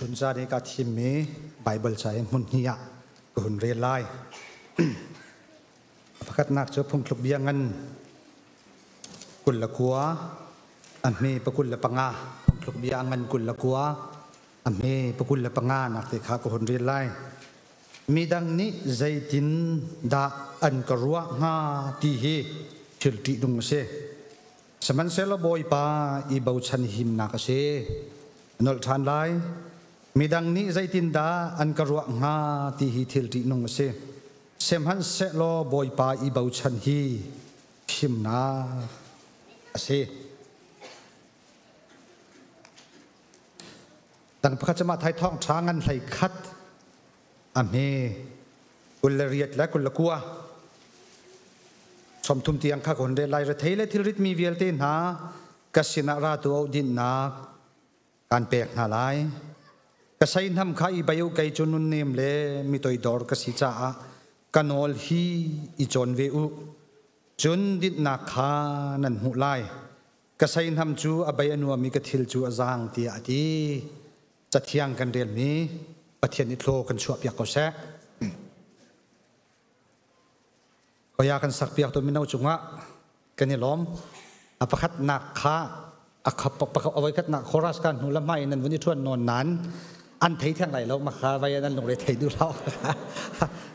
Tuchun zan i ka thimmi Baibal ca in hmun hnih ah ka hun rel lai. Pakhatnak cu phungthluk bia ngan 29 a hme 25, phungthluk bia ngan 29 a hme 25 nak te kha ka hun rel lai. Midang nih zeitin dah an ka ruah hnga ti hi thil ṭihnung a si. Sihmanhsehlaw Bawipa i bochan himnak a si. Nolh ṭhan lai. Midang nih zeitindah an ka ruah hnga ti hi thil ṭihnung a si. Sihmanhsehlaw Bawipa i bochan hi himnak a si. Dang pakhat cu mah thai thawng ṭha ngan hlei khat a hme 28 le 29 30 tiang kha ka hun rel lai. Rethei le thilrit mi vialte hna, ka sinah ra tu au, dinhnak kan pek hna lai. Ka seihnam kha i bei u, kei cu nunnem le mi toidor ka si caah ka nawl hi i cawn ve u, cun dinhnak kha nan hmuh lai. Ka seihnam cu a bei a nuam i ka thil cu a zaang, tiah a ti. Cathiang kan relmi Pathian i thlaw kan chuahpiak ko seh. Koya kan sakpiak tu mino cungah kan i lawm. A pakhatnak kha a khap avoi khatnak chorus kan hnu la hmai nan vun i thuan nawn nan an thei theng lai lo ma kha vai nan lungre thei du lo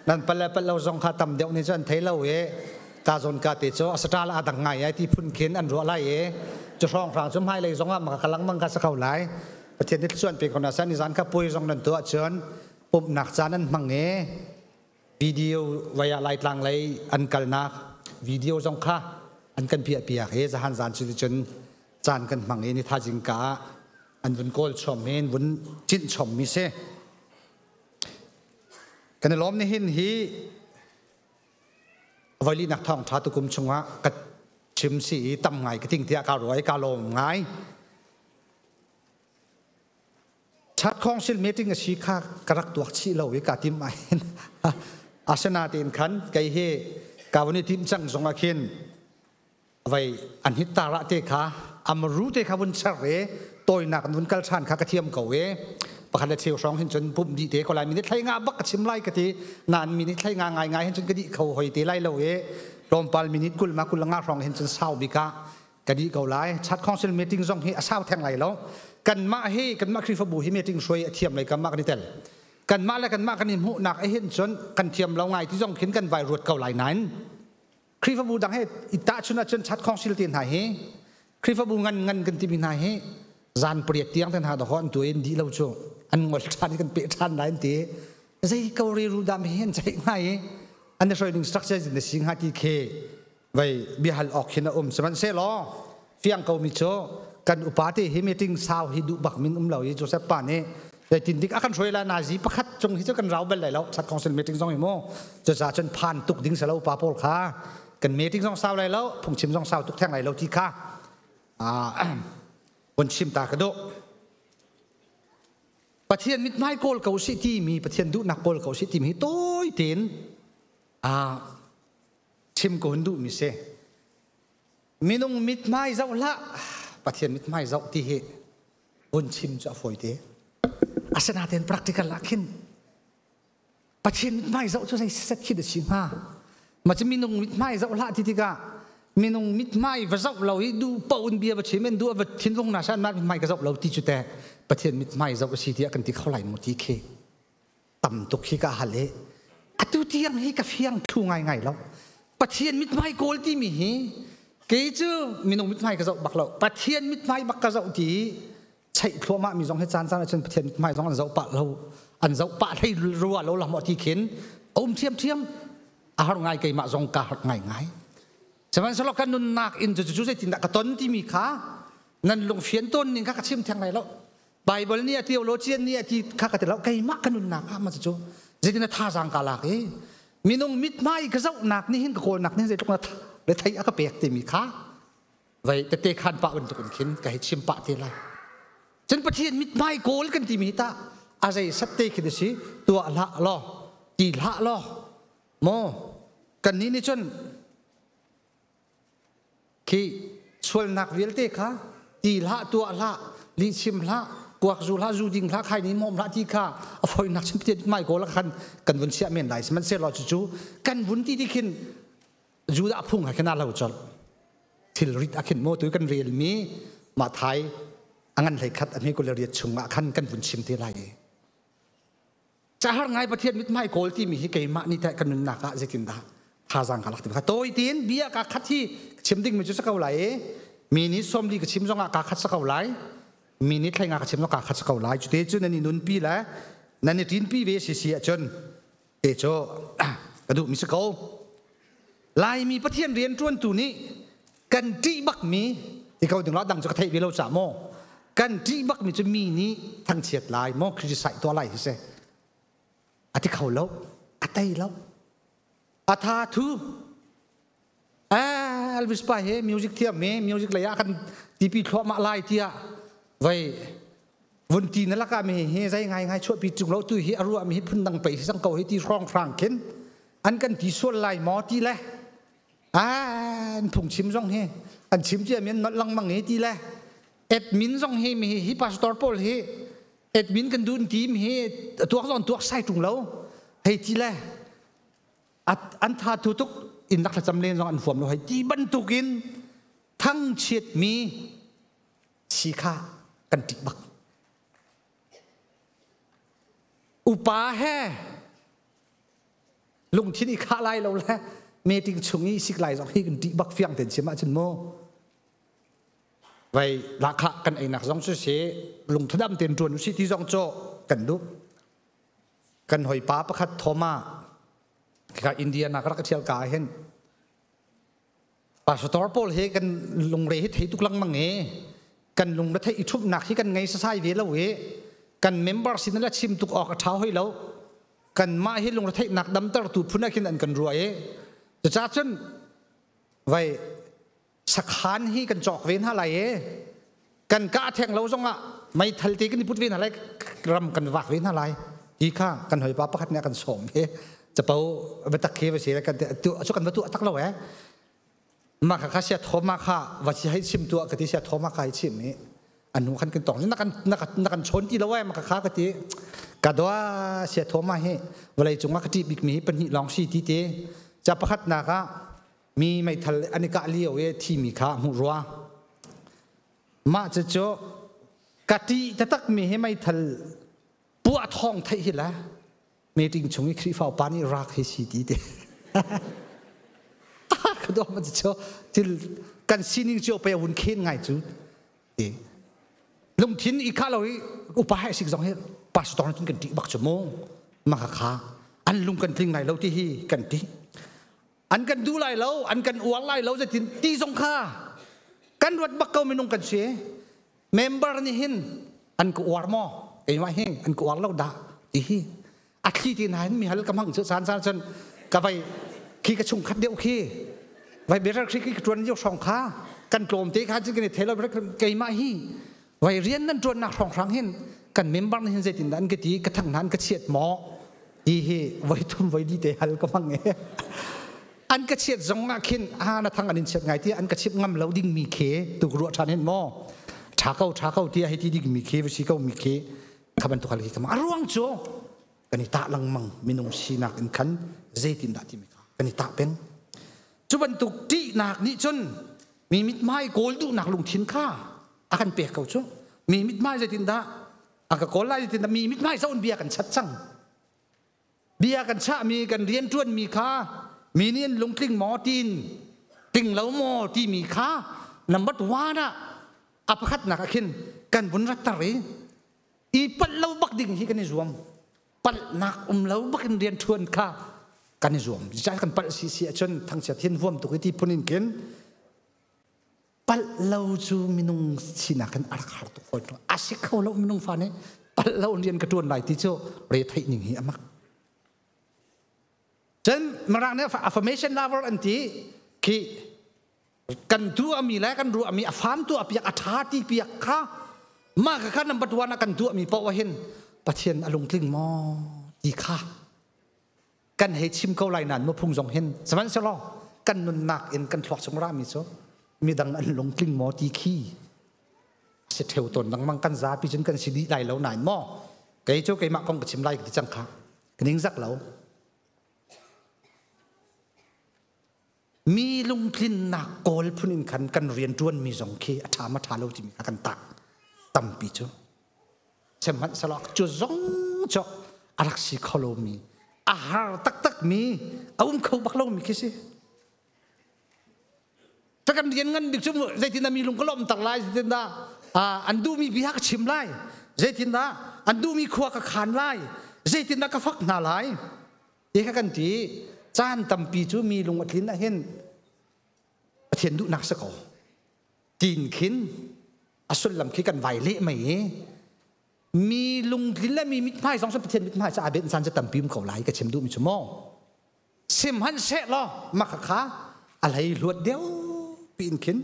nan pal le pal lo zong kha tam deuh ni cu an thei lo e ka zon ka te cu asata la adang ngai ai ti phun khin an ruah lai e cu hrong hrang cu hmai lei zong ah ma ka lang mang ka sa kho lai. Pathian nih thluachuah an pe ko hna seh. Nizan kha puai zong nan tuah cun pumhnak caan an hmang i video vaya Laitlang lei an kalnak video zong kha an kan piah piak i zahan zan cu cun caan kan hmang i ni thazing ka ah an vun kawl chom i an vun cinh chom mi si. Kan i lawm. Nihin hi voilinak thawngṭha tukum chungah ka chim si i tam ngai ka ting tiah ka ruai, ka lawm ngai. Chat Council meeting a si kha ka rak tuak chih lo i ka tim ai. Asinain khan kei hi ka vun i tim cang zong ah khin vai an hit tara te kha amru te kha vun cher e toinak vun kal than kha ka thiam ko e. Pakhat le cheu hrawng hin cun pum di te ko lai, minute thlai nga bak ka chim lai ka ti nan minute thlai nga ngai ngai hin cun ka di kho hoi te lai lo e. Tlawmpal minute 20 ma 25 hrawng hin cun sau bika ka di ko lai. Chat council meeting zong hi a sau theng lai lo. Kanmah hi, kanmah Khrihfabu hi meeting hruai a thiam lei kanmah kan i tel. Kanmah le kanmah kan i hmuhnak a hin cun kan thiam lo ngai ti zong khin kan vai ruat ko lai nain Khrihfabu dang he i tahchun ahcun chat council te hna hi, Khrihfabu ngan ngan kan timi hna hi, zan 8 tiang te hna dawh an tuin dih lo cu an ngol ṭhan i kan peh ṭhan lai an ti. Zei ko re ru dam hi an ceih hnga i an i hruai ning structure in si hnga ti khi vei biahal awk hin a um. Sihmanhsehlaw fiang ko mi cu kan upa te hi meeting sau hi duh bak min um lo i Joseph pa nih zeitin dik a kan hruai la nazi pakhat cung hi cu kan rau bel lai lo. Chat council meeting zong hi mu cucaah cun phan tuk ding selo upa pawl kha kan meeting zong sau lai lo, phungchim zong sau tuk theng lai lo ti kha vun chim ta ka duh. Pathian mithmai kawl ko si ti mi, Pathian duhnak kawl ko si ti mi tawi tein chim ko hun duhmi si. Minung mithmai zoh hlah, Pathian mithmai zoh ti hi vun chim cu a fawi te. Asinain practical ah khin Pathian mithmai zoh cu zei set khi da si hnga? Ma cu minung mithmai zoh hlah ti tikah minung mithmai va zoh lo i duh paoh in bia va chim in duh va thinlung na san mithmai ka zoh lo ti cu te Pathian mithmai zoh a si tiah kan ti kho lai mu ti khi tam tuk hi ka hal i atu tiang hi ka fiang thlu ngai ngai lo. Pathian mithmai kawl timi hi kei cu minung mithmai ka zoh bak lo, Pathian mithmai bak ka zoh ti cheih thluahmah mi zong hi caan caan ahcun Pathian mithmai zong an zoh pah lo, an zoh pah hlei rua lo la maw ti khin a um thiam thiam. A har ngai, keimah zong ka har ngai ngai. Sihmanhsehlaw kan nunnak in cu cu zeitindah ka ton timi kha nan lungfian tawn ning kha ka chim theng lai lo. Bible nih a theologian nih a ti kha ka ti lo. Keimah ka nunnak ah ma cu zeitin a thazaang ka lak i minung mithmai ka zohnak nih hin ka kawlnak nih zeitluk na le thei a ka pek timi kha vai tete khan pah bantuk in khin ka hei chim pah te lai. Cun Pathian mithmai kawl kan timi hi tah a zei sat te khi si? Tuah hlah law, ti hlah law maw kan nih nih cun khi sualnak vialte kha ti hlah, tuah hlah, lihchim hlah. Kuak zu hlah, zu ding hlah, khai ni mom hlah ti kha a foinak chim Pathian mithmai kawl ah khan kan vun chiah men lai. Sihmanhsehlaw cucu kan vun ti ti khin Judah phung ha khin a lo colh. Thilrit a khin maw tu kan rel mi Mathai a ngan hlei khat a hme kul riat chung ah khan kan vun chim te lai. Cahar ngai Pathian mithmai kawl timi hi keimah nih teh kan nunnak ah zeitindah thazaang ka lak ti kha tawi tiin bia ka khat hi chim ding mi cu sa ko lai i mi nih 40 ka chim zong ah ka khat sa ko lai, mi nih 50 ka chim zong ka khat sa ko lai. Cu te cu nan i nunpi le nan i ṭinpi ve si si ahcun te cu ka duh mi si ko. Laimi Pathian rian ṭuantu nih kan ṭih bak mi ti ko ding la dang cu ka theih ve lo ca maw, kan ṭih bak mi cu mi nih thangchiat lai maw, criticize tuah lai hi si. A ti kho lo, a tei lo, a tha thu. Elvis pa he music thiam me music lei ah kan tipi thluahmah lai tiah vai vun ti na laka mi hi zai ngai ngai chuahpi chung lo tu hi a ruah mi hi phun dang pei si sang ko hi ti hrong hrang khin an kan ti sual lai maw ti le, an phungchim zong hi an chim cia mi an nolh lengmang hi ti le, admin zong hi mi hi pastor pawl hi admin kan dun tim hi tuak zong tuak sai tung lo hei ti le, an tha thu tuk in lak thlacam len zong an huam lo hei ti bantukin thangchiat mi si kha kan ṭih bak. Upa he lungthin i khah lai lo le meeting chung i sik lai zong hi kan ṭih bak, fiang ten chim ahcun mu. Vai lahkhah kan einak zong cu si lungthadam ten ṭuan usih ti zong cu kan duh. Kan hawipa pakhat Thoma ka India nak rak ṭhial ka hin pastor pawl he kan lungre hi thei tuk lengmang i kan lungre theih i ṭhumhnak hi kan ngei sasai ve lo i kan member sin la chim tuk awk a ṭha hoi lo. Kanmah hi lungre theihnak damtertu phun ah khin an kan ruah i cucaah cun vai sakhan hi kan cawk ve hna lai i kan kah theng lo zongah meithal te kan i put ve hna lai, ram kan vak ve hna lai ti kha kan hawipa pakhat nih a kan sawm i capo biatak khi va si kan tu cu kan va tuah tak lo eh. Ma kha kha sia thoma kha va si hei chim tuah ka ti, sia thoma kha hei chim i anu khan kan tong na kan na kan chawn ti lo eh. Ma kha kha ka ti ka doa sia thoma hi vawlei cungah ka ṭih bik mi hi pahnih lawng si ti te ca. Pakhat nak ah mi meithal an i kah lio i thimi kha hmuh rua. Mah cucu ka ṭih taktak mi hi meithal puah thawng theih hi le meeting chung i Khrihfa upa nih rak hi si ti te ka dawm cu thil kan sining cio pe hun khen ngai cu ti lungthin i kha lo i upa hai sik zong hi pastor cun kan ṭih bak cu mu. Ma kha kha an lung kan tling lai lo ti hi kan ti, an kan duh lai lo, an kan uar lai lo zeitin ti zong kha kan ruat bak ko. Minung kan si, member nih hin an ka uar maw, keimah hi an ka uar lo dah ti hi a thli ti nain mi hal ka hmang cu caan caan cun ka vai khi ka chung khat deuh khi vai better khi ka tuan lio hrawng kha kan tlawm te kha cun kan i thei lo. Keimah hi vai rian nan tuan nak hrawng hrang hin kan member nih hin zeitin dah an ka ti, ka thang hna an ka chiat maw ti hi voi thum voi li te hal ka hmang e. An ka chiat zong ah khin ha na thang an in chiat ngai ti an ka chip ngam lo ding mi khe tu ruah than hin maw tha ko tha ko ti hei ti ding mi khe si ko mi khe kha bantuk hal hi ka a ruang cu kan i tah lengmang. Minung sinak in khan zeitin dah timi kha kan i tah peng. Cu bantuk ṭihnak nih cun mi mithmai kawl duhnak lungthin kha a kan pek ko. Cu mi mithmai zeitin dah a ka kawl lai, zeitin dah mi mithmai zawn bia kan chat cang, bia kan chahmi kan rianṭuanmi kha mi nih an lungtling maw tiin tling lo maw timi kha number one ah a pakhatnak ah khin kan vun ratter i i palh lo bak ding hi kan i zuam. Palhnak um lo bak in rianṭuan kha kan i zuam. Cucaah kan palh si si ahcun thangchiat hin huam tuk i ti phun in khin palh lo cu minung sinak in a rak har tuk fawn. A si kho lo, minung fa nih palh lo in rian ka ṭuan lai ti cu re theih ning hi a mak. Cun Mirang nih affirmation lover an ti khi kan tuahmi le kan ruahmi a fam tuah piak, a ṭha ti piak kha mah kha number one ah kan tuahmi paoh hin Pathian a lungtling maw ti kha kan hei chim ko lai nain phung zong hin sihmanhsehlaw kan nunnak in kan thluak chung rami cu midang an lungtling maw ti khi. Si theu tawn lengmang kan zapi cun kan si dih lai lo nain maw kei cu keimah kong ka chim lai ka ti cang kha ka ning zak lo. Mi lungtlinnak kawl phun in khan kan rian ṭuan mi zong khi a ṭha ma ṭha lo timi kha kan tah tampi cu sihmanhsehlaw cu zong cu a rak si kho lomi, a har taktak mi, a um kho bak lomi khi si. Ta kan rian ngan bik cu zeitin mi lung ka lawmter lai, zeitin dah an duhmi bia ka chim lai, zeitin dah an duhmi khua ka khan lai, zeitin dah ka fak hna lai ti kha kan ti. Caan tampi cu mi lung a tlin ahhin Pathian duhnak si ko tin khin a sullam khi kan vai leh mei i mi lungtlin le mi mithmai zong cu Pathian mithmai cu aa benh caan cu tampi um ko lai. Ka chim duhmi cu maw sihmanhsehlaw maka kha a hlei hluat deuh piin khin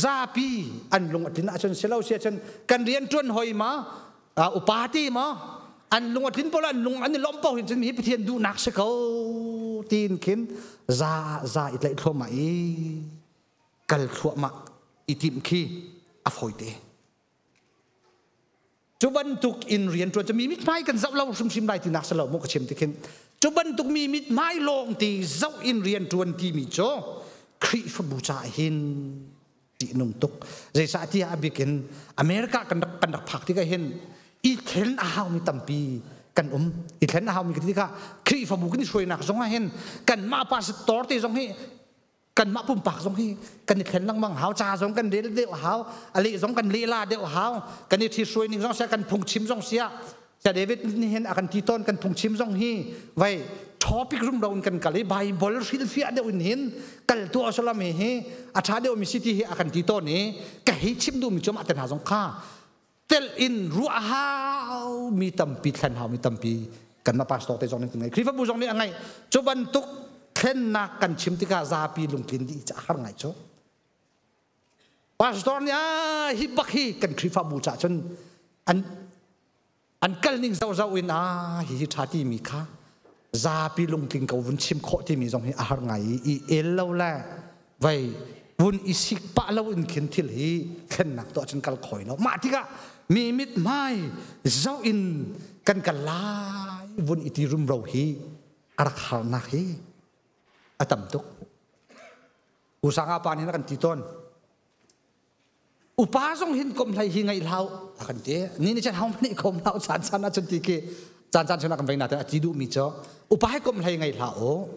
zapi an lung a tlin ahcun si lo si ahcun kan rian ṭuan hoi ma upati ma an lung a tlin pawl an lung an i lawmh paoh hin cun hi Pathian duhnak si ko tiin khin za za i tlaih thluahmah i kal thluahmah i timh khi a fawite. Cu bantuk in rian ṭuan cu mi mithmai kan zoh lo hrimhrim lai tinak si lo mu ka chim ti khin. Cu bantuk mi mithmai lawng ti zoh in rian ṭuan timi cu Khrihfabu caah hin ṭihnung tuk. Zeicahtiah a bik in America kan rak phak tikah hin i thlen a haumi tampi kan um. I thlen a haumi ka ti tikah Khrihfabu kan i hruainak zong ah hin kanmah pastor te zong hi, kanmah pumpak zong hi kan i thlen lengmang hau. Ca zong kan rel deuh hau, a leh zong kan lehla deuh hau, kan i ṭhihruai ning zong sia, kan phungchim zong sia. Sia David nih hin a kan ti tawn, kan phungchim zong hi vai topic rum lo in kan kal i Bible hrilhfiah deuh in hin kal tu asalam hi hi a ṭha deuh mi si ti hi a kan ti tawn i ka hei chim duh mi cu mah te hna zong kha tel in ruah hau mi tampi, thlen hau mi tampi kanmah pastor te zong nih kan ngei, Khrihfabu zong nih a ngeih. Cu bantuk thlennak kan chim tikah zapi lungtlin dih ca har ngai cu. Pastor nih a hi bak hi kan Khrihfabu cah cun an kal ning zoh in a hi hi tha ti mi kha zapi lungtling ko vun chim khawh timi zong hi a har ngai i el lo le vai vun i sik pah lo in khin thil hi thlennak tuah cun kal khoi lo. Mah tikah mi mit hmai zoh in kan kal lai vun i ti rumro hi a rak harnak hi a tam tuk. Usanga pa nih kan ti tawn, upa zong hin kom hlei hi ngaih hlau a kan ti. Ni ni chan hau nih kom hlau caan caan ah cun ti ki caan caan chun kan vei na te a ti duh mi cu upa hi kom hlei ngaih hlau,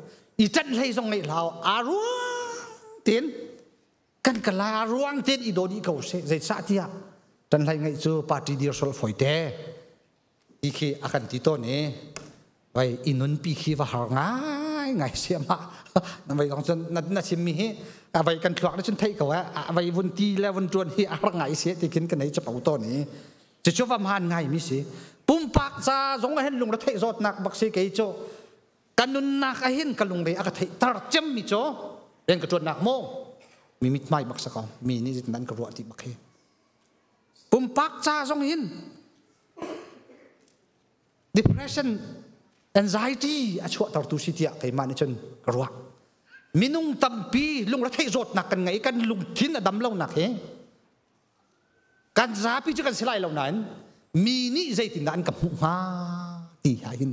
i ṭanh hlei zong ngaih hlau, a ruang tin kan kala ruang tin i do dih ko se. Zeicah tiah ṭan hlei ngaih cu party dir sol foi te ti khi a kan ti tawn i vai i nunpi khi va har ngai ngai siam ah na vai dong cun na chim mi hi a vai kan thluak na cun theih ko a vai vun ti le vun tuan hi a har ngai si ti khin kan ei chapo tawn i cucu va man ngai mi si. Pumpak ca zong ah hin lung ra theih zawtnak bak si. Kei cu ka nunnak ah hin ka lungre a ka theih tar cem mi cu rian ka tuannak maw mi mithmai bak sa ko, mi nih zeitin an ka ruah ti bak hi. Pumpak ca zong hin depression, anxiety a chuahtertu si tiah keimah nih cun ka ruah. Minung tampi lungretheih zawtnak kan ngei, kan lungthin a dam lonak hi kan zapi cu kan si lai lo nain mi nih zeitindah an ka hmuh hnga ti ah hin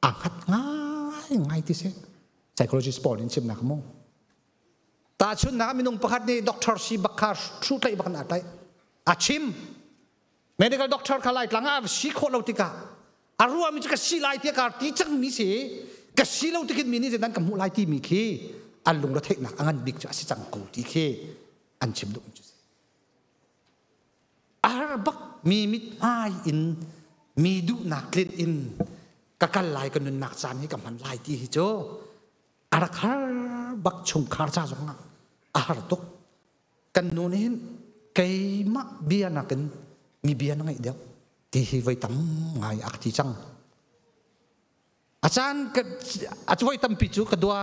aa hngat ngai ngai ti si. Psychologist pawl in chimnak mu. Tahchunhnak, minung pakhat nih doctor si bak kha hruhtlaih bak in aa tlaih, a chim. Medical doctor kha Laitlang ah si khawh lo tikah a ruahmi cu ka si lai tiah ka ti cangmi si, ka si lo tikin mi nih zeidan ka hmuh lai timi khi an lungretheihnak a ngan bik cu a si cang ko ti khi an chim duh cu. Ar bak mi mithmai in mi duhnak tlin in ka kal lai, ka nunnak caan hi ka hman lai ti hi cu a rak har bak. Chungkhar ca zong ah a har tuk. Kan nu nih hin keimah bia nakin mi bia na ngaih deuh ti hi voi tam ngai a ka ti cang. A caan a voi tampi cu ka dua,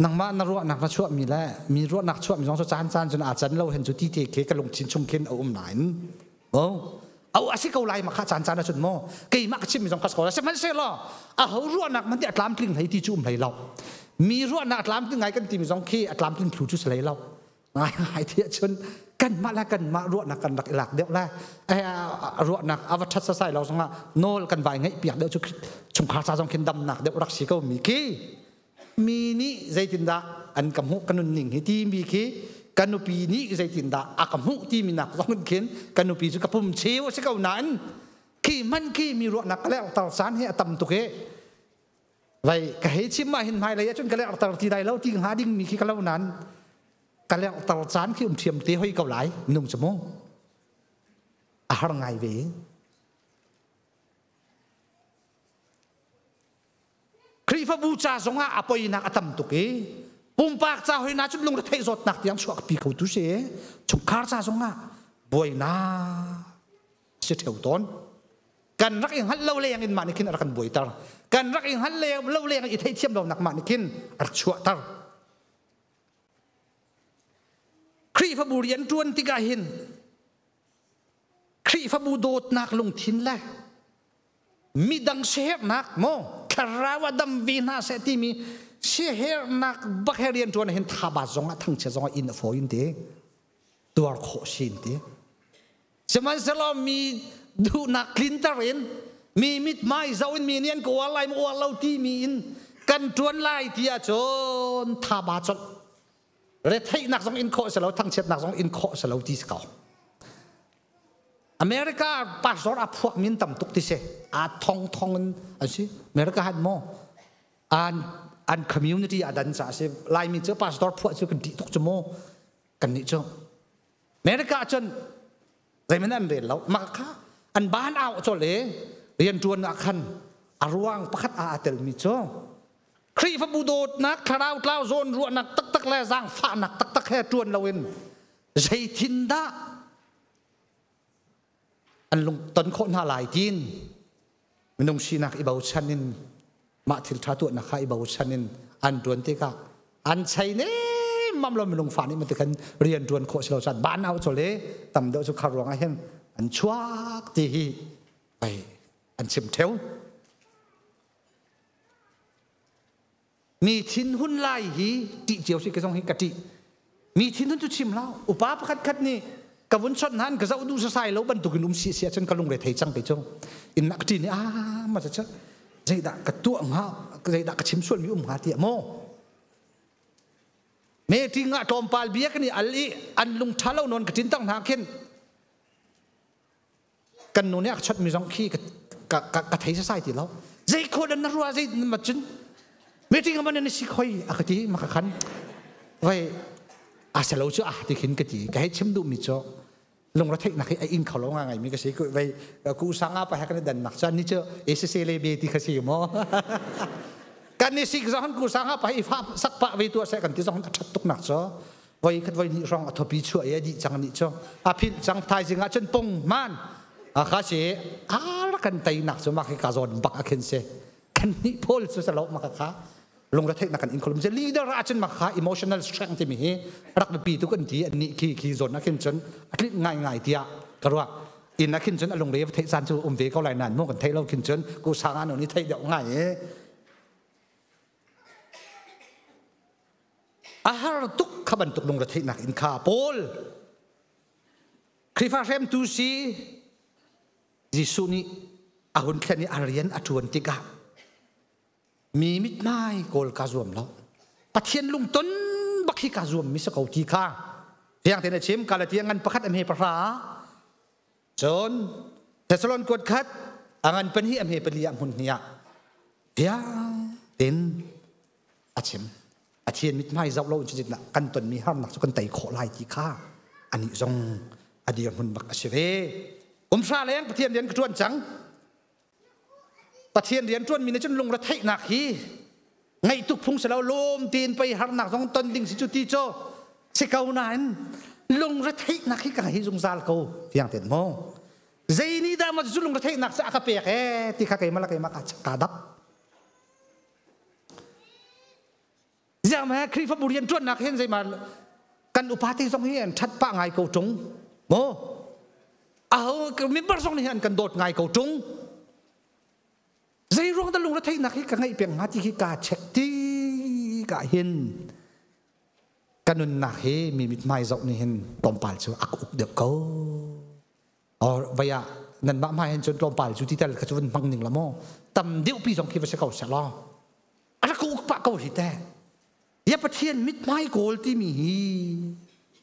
nangmah na ruahnak na chuahmi le mi ruahnak chuahmi zong cu caan caan cun aa can lo hen cu ti te khi ka lungthin chung khin a um nain oh au a si ko lai ma kha caan caan ahcun maw keimah ka chimmi zong kha si ko lai. Sihmanhsehlaw a ho ruahnak man ti a tlamtling hlei ti cu um hlei lo. Mi ruahnak a tlamtling ngai kan timi zong khi a tlamtling thlu cu si hlei lo. Ngai ngai ti ahcun. Kanmah le kanmah ruahnak kan rak i lak deuh le ruahnak a va ṭhat sasai lo zongah nawl kan vai ngeih piak deuh cu chungkhar ca zong khin damnak deuh rak si ko mi khi mi nih zeitindah an ka hmuh ka nunning hi ti mi khi ka nupi nih zeitindah a ka hmuh ti mi nak zong khin ka nupi cu ka pum cheu a si ko nain khi man khi mi ruahnak ka lerhter caan hi a tam tuk i vai ka hei chim ah hin hmailei ahcun ka lerhter ti lai lo ti hnga ding mi khi ka lo nain ka lerhter caan khi um thiam te hoi ko lai nung cu mu a har ngai ve. Khrihfabu ca zongah a poinak a tam tuk i pumpak ca hoi na cun lungretheih zawtnak tiang chuak pi kho tu si. Chungkhar ca zongah buainak si theu tawn. Kan rak i hngalh lo leng in mah nih khin a rak kan buaiter. Kan rak i hngalh lo leng i theihthiam lonak mah nih khin a rak chuahter. Khrihfabu rian ṭuan tikah hin Khrihfabu dawtnak lungthin le midang siaherhnak maw thlarau a dam ve hna seh timi siaherhnak bak he rian ṭuan hin thaba zong ah thangchia zong ah inn a fawi in ti tuar khawh si in ti. Sihmanhsehlaw mi duhnak tlinter in mi mithmai zoh in mi nih an ka uar lai maw uar lo timi in kan ṭuan lai ti ahcun thaba colh retheihnak zong in khawh si lo, thangchiatnak zong in khawh si lo ti si ko. America pastor a phuak min tam tuk ti si a thong thong in an si. America han mo an an community a dan ca si. Laimi cu pastor phuah cu kan tih tuk cu mu kan nih cu. America cun zeiman an rel lo. Mah kha an ban au chol i rian ṭuan ah khan a ruang pakhat a tel mi cu Khrihfabu dawtnak thlarau tlau zawn ruahnak taktak le zaangfahnak taktak he ṭuan loin zeitindah an lung ton khawh hna lai tiin minung sinak i bochan in mah thil ṭha tuahnak kha i bochan in an ṭuan tikah an chei nemmam lo. Minung fa nih mati khan rian ṭuan khawh si lo caan ban au chol i tam deuh cu khar ruangah hin an chuak ti hi ai an chim theu. Mi thinhun lai hi ṭih cio si. Ka zong hi ka ṭih mi thinhun cu chim hlah. Upa pakhat khat nih ka vun chawnh han ka zoh duh sasai lo bantukin um si si ahcun ka lungre thei cang. Kei cu in nak ṭi nih ah ma cha zeidah ka tuah hnga, zeidah ka chim sual mi um hnga tiah maw meeting ah tlawmpal bia kan i al i an lung ṭha lo nawn ka ṭin tang hna khin kan nu nih a ka chawnh mi zong khi ka ka thei sasai ti lo. Zei khaw dan na rua zei ma cun meeting a man na si khoi a ka ti ma ka khan vai a se lo cu a ti khin ka ti. Ka hei chim duh mi cu lungre theih nak hi a ing kho lo nga ngai mi ka si. Vai ku sanga pa he kan dan nak chan ni cu ACC le be ti kha si mo kan ni sik zong ku sanga pa i fa sak pa ve tu se kan ti zong a that tuk nak cho voi khat voi hnih hrawng a thopi chuah i a dih cang nih cu a philh cang. Thaizing ah cun pung man a kha si a rak kan teinak cu mak hi ka zawn bak a khin si. Kan nih pawl cu salo maka kha lungre theihnak kan in kholum. Leader ah cun maka emotional strength timi hi rak biapi tu kan ti. An nih khi khi zawn ah khin cun a tlinh ngai ngai tiah ka ruah. In ah khin cun a lungre theih caan cu um ve ko lai nan mu kan theih lo khin cun ku sang ah ni theih deuh ngai e a har tuk. Kha bantuk lungre theihnak in kha Paul Khrihfa hremtu si Jesuh nih a hun thlen i a rian a ṭuan tikah mi mithmai kawl ka zuam lo, Pathian lungton bak hi ka zuam mi si ko ti kha fiang tein a chim. Galatia ngan pakhat a hme pahra, cun Thessalon kuat khat a ngan pahnih a hme pali ah hmun hnih ah fiang tein a chim. Pathian mithmai zoh lo in kan tonmi harnak cu kan tei khawh lai ti kha anih zong a dirhmun bak a si ve. Kum hra leng Pathian rian ka ṭuan cang. Pathian rian ṭuanmi nih cun lungretheihnak hi ngaih tuk phung si lo. Lawm tein pei harnak zong ton ding si cu ti cu si ko nain lungretheihnak hi ka ngei zungzal ko fiang ten maw. Zei nih dah maw cu lungretheihnak cu a ka pek ee ti kha keimah le keimah ka dap. Ziang ma Khrihfabu rian ṭuannak hin zeima kan upate zong hi an ṭhat pah ngai ko ṭung maw, aho member zong nih an kan dawt ngai ko ṭung. Zei ruang dah lungretheihnak hi ka ngeih peng hnga ti khi ka check ti ka hin. Ka nunnak hi mi mithmai zoh nih hin tlawmpal cu a ka uk deuh ko. Or vai ah nanmah hmai hin cun tlawmpal cu ti tel kha cu vun hmang ning la maw? Tam deuh pi zong khi va si ko seh law. A rak ka uk pah ko hi teh. Ya Pathian mithmai kawl timi hi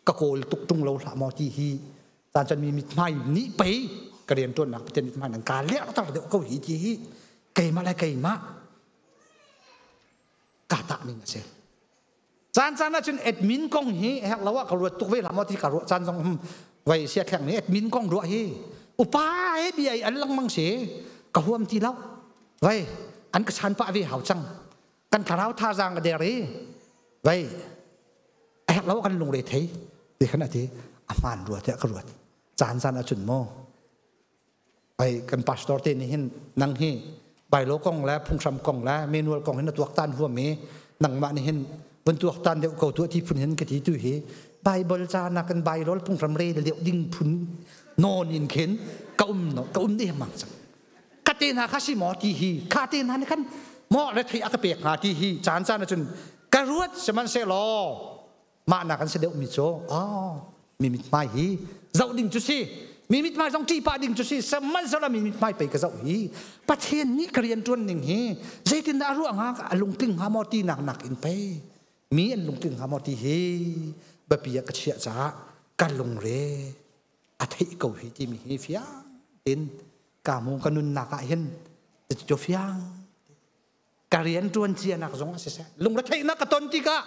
ka kawl tuk ṭung lo hlah maw ti hi caan cun mi mithmai nih pei ka rianṭuannak Pathian mithmai nan ka lerter deuh ko hi ti hi keimah le keimah ka tah ning a si. Caan caan ah cun admin kong hi herh lo ah ka ruat tuk ve hlah maw ti ka ruah caan zong vai sia thleng nih admin kong ruah hi upa he bia i an lengmang si ka huam ti lo vai an ka chan pah ve hau cang. Kan thlarau thazaang a der i vai a herh lo kan lungre thei ti khan a ti a hmaan rua tiah ka ruat. Caan caan ahcun maw vai kan pastor te nih hin nang hi bailo kong le phunghram kong le manual kong hin na tuaktan huam i nangmah nih hin vun tuaktan deuh ko tuah ti phun hin ka ti tu hi Bible ca na kan Bible phunghram rel deuh ding phun nawn in khin ka um no ka um dih mang cang. Ka te hna kha si maw ti hi kha te hna nih khan maw le thei a ka pek hnga ti hi caan caan ahcun ka ruat. Sihmanhsehlaw mah nak an si deuh mi cu oh mi mithmai hi zoh ding cu si, mi mithmai zong ṭih pah ding cu si, sihmanhsehlaw mi mithmai pei ka zoh hi Pathian nih ka rian ṭuan ning hi zeitindah a ruah hnga, a lungtling hnga maw ti nak nak in pei mi an lungtling hnga maw ti hi biapi ah ka chiah caah ka lungre a theih ko hi timi hi fiang tin ka mu ka nunnak ah hin cu fiang ka rian ṭuan cianak zong a siseh, lungretheihnak ka ton tikah,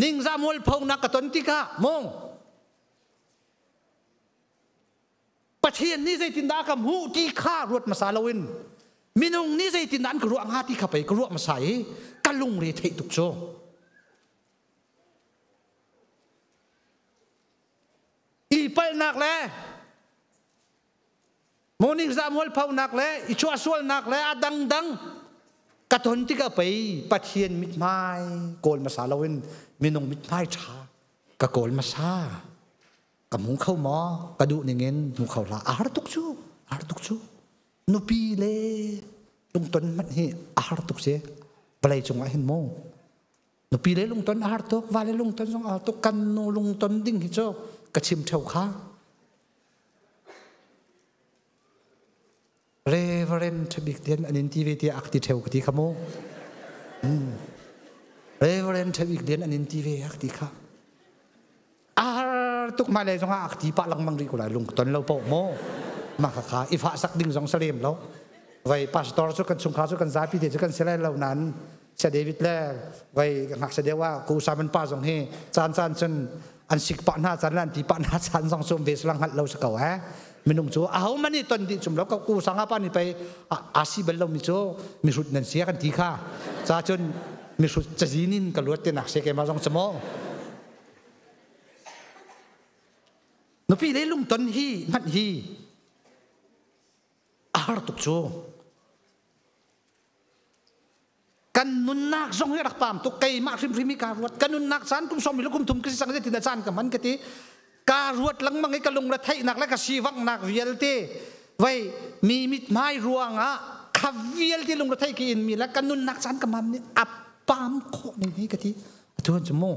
ningzah mualphonak ka ton tikah mong Pathian nih zeitindah a ka hmuh ti kha ruat hmasa loin minung nih zeitindah an ka ruah hnga ti kha pei ka ruah hmasa i ka lungre theih tuk cu. I palhnak le morning za mualphonak le i chuahsualnak le a dangdang ka ton tikah pei Pathian mithmai kawl hmasa loin minung mithmai ṭha ka kawl hmasa. Ka hmu kho maw? Ka duh ningin hmu kho hlah. A har tuk cu, a har tuk cu. Nupi le lungton hmanh hi a har tuk si vawlei cungah hin mu. Nupi le lungton a har tuk, va le lungton zong a har tuk. Kan nu lungton ding hi cu ka chim theo kha. Reverend Thabik tian an in ti ve tiah ak ti theo ka ti kha mu. Reverend Thabik tian an in ti ve ak ti kha. A har tuk mai lei zongah ak ti pah lengmang rih ko lai, lung ton lo poh mu. Mah kha kha i fah sak ding zong salem lo. Vai pastor cu kan chungkhar cu kan zapi te cu kan si lai lo nain Saya David le vai ngakchia deuh ah ku Simon pa zong hi caan caan cun an sik pah hna caan le an ti pah hna caan zong cu ve salang hngalh lo si ko he. Minung cu aho man nih ton dih cum lo ko ku sanga pa nih pei a si bal lo mi cu mihrut nan si kan ti kha ca cun mihrut cazin in ka luat te nak se ke ma zong cu mo nupi le lungton hi hmanh hi a har tuk cu. Kan nunnak zong hi rak pam tuk. Keimah hrimhrim hi kaa ruat. Ka nunnak caan kum sawm le kum thum ka si cang, zeitin caan ka hman ka ti kaa ruat lengmang i ka lungre theihnak le ka sivanghnak vialte vai mi mithmai ruangah kha vialte lungre theih ki in mi le ka nunnak caan ka mam nih a pam khawh ning hi ka ti. Atu cu mu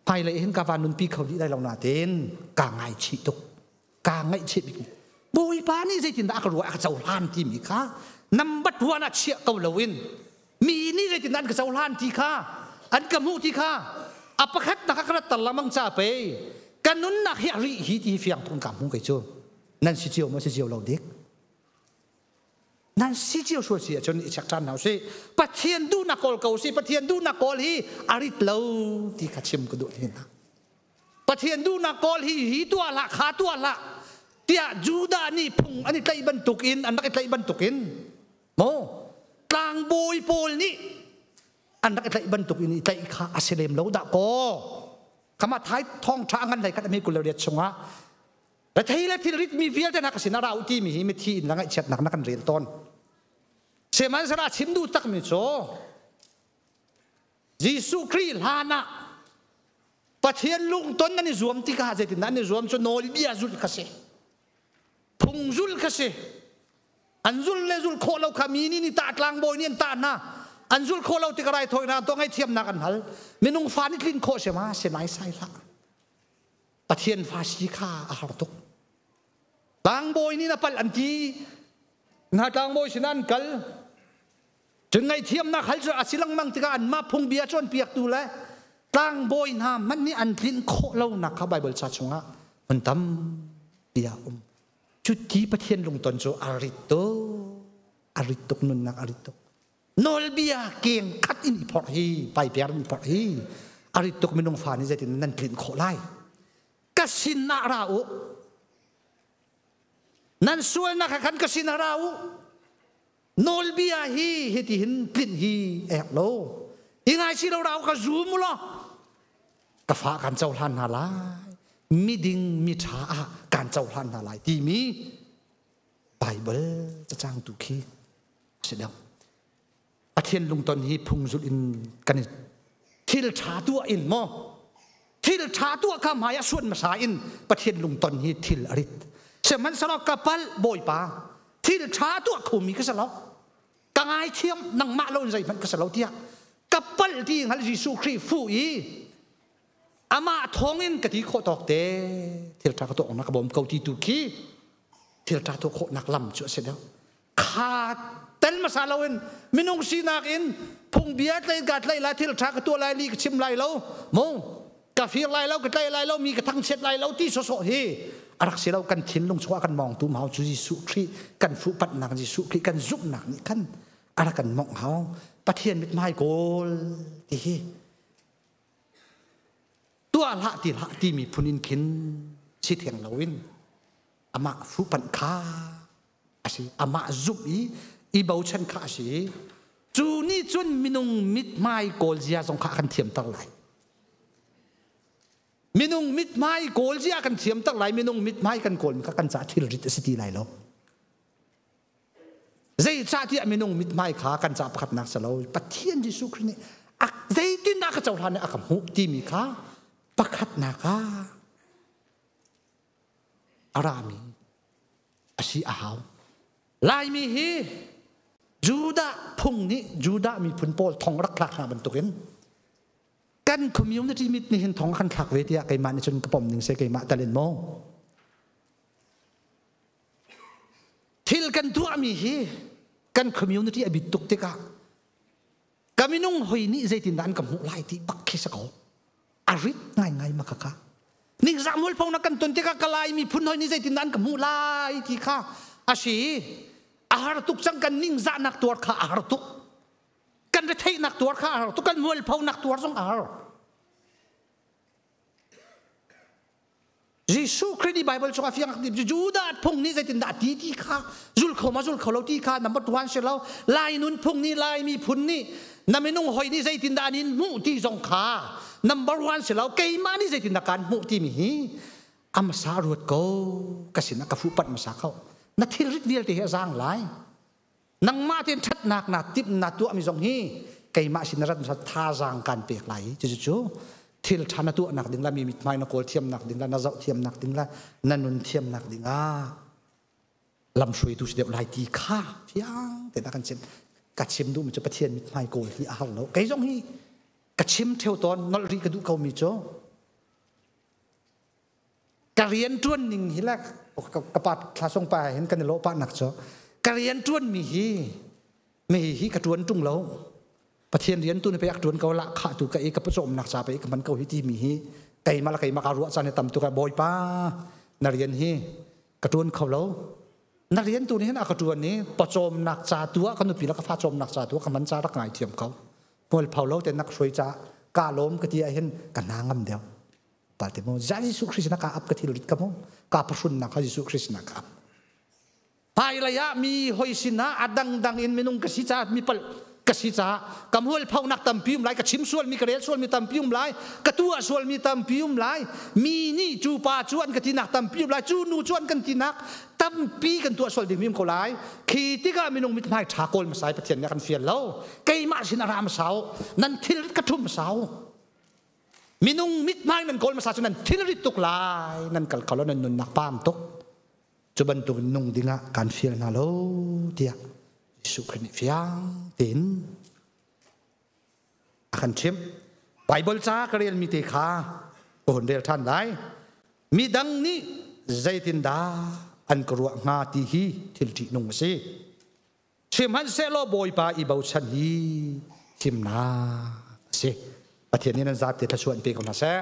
hmailei hin ka van nunpi kho dih lai lo nain kaa ngaichih tuk, kaa ngaihchih bik. Bawipa nih zeitindah a ka ruah, a ka cohlan timi kha number one ah chiah ko loin mi nih zeitindah an ka cohlan ti kha, an ka hmuh ti kha a pakhat nak a ka rat lengmang ca pei ka nunnak hi a rih hi ti hi fiang tuk in ka hmu kei cu. Nan si cio maw, si cio lo dik? Nan si cio sual si ahcun i check ṭhan hna usih. Pathian duhnak kawl ko usih. Pathian duhnak kawl hi a rit lo ti kha chim ka duh hna. Pathian duhnak kawl hi hi tuah hlah, kha tuah hlah tiah Judah nih phung an i tlaih bantukin, an rak i tlaih bantukin maw tlangbawi pawl nih an rak i tlaih bantukin i tlaih kha a si lem lo dah kaw. Kama thai thawng ṭha ngan lei khat ami 28 chungah rethei le thilrit mi vialte hna ka sin ah ra u timi hi mithi in la ngaihchiatnak na kan rel tawn. Sihmanhsehlaw chim duh takmi cu Jesuh Khrih hlan ah Pathian lungton nan i zuam tikah zeitindah an i zuam cu nawlbia zulh kha si, phung zulh kha si. An zul le zul khawh lo kha mi nih nih tah tlangbawi nih an tah hna. An zul khawh lo tikah raithawinak tuah ngaihthiamnak an hal. Minung fa nih tlin khawh si ma si nai sai hlah. Pathian fa si kha a har tuk. Tlangbawi nih na palh an ti. Na tlangbawi sin an kal. Cun ngaihthiamnak hal cu a si lengmang tikah anmah phungbia cawnpiaktu le tlangbawi hna hmanh nih an tlinh khawh lonak kha Baibal ca chungah hmun tampi ah um. Cu ti Pathian lungton cu a rit tuk. A rit tuk nunnak a rit tuk. Nawlbia keng khat in i phorh hi, paiper in i phorh hi a rit tuk minung fa nih zeitin nan tlinh khawh lai. Ka sin ah ra u. Nan sualnak kha khan ka sin ah ra u. Nawlbia hi hiti hin tlinh hi ek lo. Hi ngai si lo ra u ka zum u law ka fa kan cohlan hna lai. Miding miṭha ah kan cohlan hna lai timi Baibal cacang tu khi si deuh. Pathian lungton hi phung zulh in kan i thil ṭha tuah in maw thil ṭha tuah kha hmai ah suan hmasa in Pathian lungton hi thil a rit. Sihmanhsehlaw ka palh Bawipa thil ṭha tuah khomi ka si lo. Ka ngaithiam nangmah lo in zeihmanh ka si lo tiah ka palh ti hngal Jesuh Khrih fuh i amah thawngin ka ti khawh tawk te thil ṭha ka tuah nak ka bawm ko ti tu khi thil ṭha tuah khawhnak lam cu a si deuh. Kha tel hmasa loin minung sinak in phungbia tlai ka tlaih lai thil ṭha ka tuah lai li ka chim lai lo mu ka fir lai lo ka tlaih lai lo mi ka thangchiat lai lo ti sawsawh hi a rak si lo. Kan thinlung chungah kan mawngtu hau cu Jesuh Khrih kan fuhpanhnak, Jesuh Khrih kan zumhnak nih khan a rak kan mawngh hau. Pathian mithmai kawl ti hi tuah hlah ti hlah timi phun in khin si theng loin amah fuhpanh kha a si, amah zumh i i bochan kha a si. Cu nih cun minung mithmai kawl zia zong kha kan thiamter lai. Minung mithmai kawl zia kan thiamter lai. Minung mithmai kan kawl mi kha kan ca thilrit a si ti lai lo. Zeicahtiah minung mithmai kha kan ca pakhatnak si lo. Pathian Jesuh Khrih nih zeitindah ka cohlan i a ka hmuh timi kha pakhatnak ah a rami a si a hau. Laimi hi Judah phung nih Judah miphun pawl thong rak thlak hna bantukin kan community mit nih hin thong kan thlak ve tiah keimah nih cun ka pom ning se keimah talin maw thil kan tuahmi hi kan community a bit tuk tikah ka minung hoi nih zeitindah an ka hmuh lai ti bak khi si ko. A rit ngaingai ma kha ningzah mualpho na kan ton tikah ka Lai miphun hoi nih zeitindah an ka hmuh lai ti kha a si. A har tuk cang. Kan ningzahnak tuar kha a har tuk, kan retheihnak tuar kha a har tuk, kan mualphonak tuar zong a har. Jesuh Khrih nih Bible chungah fiang Judah phung nih zeitindah ti ti kha zul kho ma zul kho lo ti kha number one si lo. Lai nun phung nih, Lai miphun nih, na minung hoi nih zeitindah an in hmuh ti zong kha number one si lo. Keimah nih zeitindah kan hmuh timi hi amasa ruat ko. Ka sinah ka fuh pat masa kho na thilrit vialte hi a zaang lai. Nangmah tein ṭhatnak na timh na tuahmi zong hi keimah sin na rat hmasa thazaang kan pek lai. Cucu thil ṭha na tuahnak ding la, mi mithmai na kawl thiamnak ding la, na zoh thiamnak ding la, na nun thiamnak ding ah lamhruaitu si deuh lai ti kha fiang tein a kan chim. Ka chim duhmi cu Pathian mithmai kawl hi a har lo. Kei zong hi ka chim theo tawn, nolh rih ka duh ko mi cu ka rian ṭuan ning hi le ka pa thla sung pa hin kan i lawh pah nak cu ka rian ṭuan mi hi mi hi ka ṭuan ṭung lo, Pathian rian tu ni pe ak ṭuan ko la kha tu ka i ka pawcawmnak ca pe ka man ko hi ti mi hi keimah le keimah ka ruah caan hi tam tuk. Bawipa, na rian hi ka ṭuan kho lo, na rian tu nih hin a ka ṭuan i pawcawmnak ca tu ah ka nupi le ka fa cawmnak ca tu ah ka man ca rak ngai thiam ko, hmualpho lo ten na ka hruai ca ka lawm ka ti ah hin ka hna ngam deuh pa te mo. Za Jesuh Christ na ka ap ka thil rit ka mo ka pahrun na kha Jesuh Christ na ka ap hmailei ah mi hoi sinah a dangdang in minung ka si caah, mi palh ka si caah ka mualphonak tampi um lai, ka chim sualmi, ka rel sualmi tampi um lai, ka tuah sualmi tampi um lai, mi nih cu pa cu an ka tinak tampi um lai, cu nu cu an kan tinak tampi, kan tuah sual dingmi um ko lai. Khi tikah minung mithmai ṭha kawl hmasa Pathian nih a kan fial lo. Keimah sin a ra hmasa nan thil ka ṭhum hmasa. Minung mithmai nan kawl hmasa cu nan thilrit tuk lai, nan kal kho lo, nan nunnak paam tuk. Cu bantuk nung dingah kan fial hna lo tiah Jesuh Khrih nih fiang tein a kan chimh. Bible ca ka relmi te kha ka hun rel ṭhan lai. Midang nih zeitindah an ka ruah hnga ti hi thil ṭihnung a si. Sihmanhsehlaw Bawipa i bochan hi thimnak a si. Pathian nih nan zapi thluachuah in pe ko hna seh.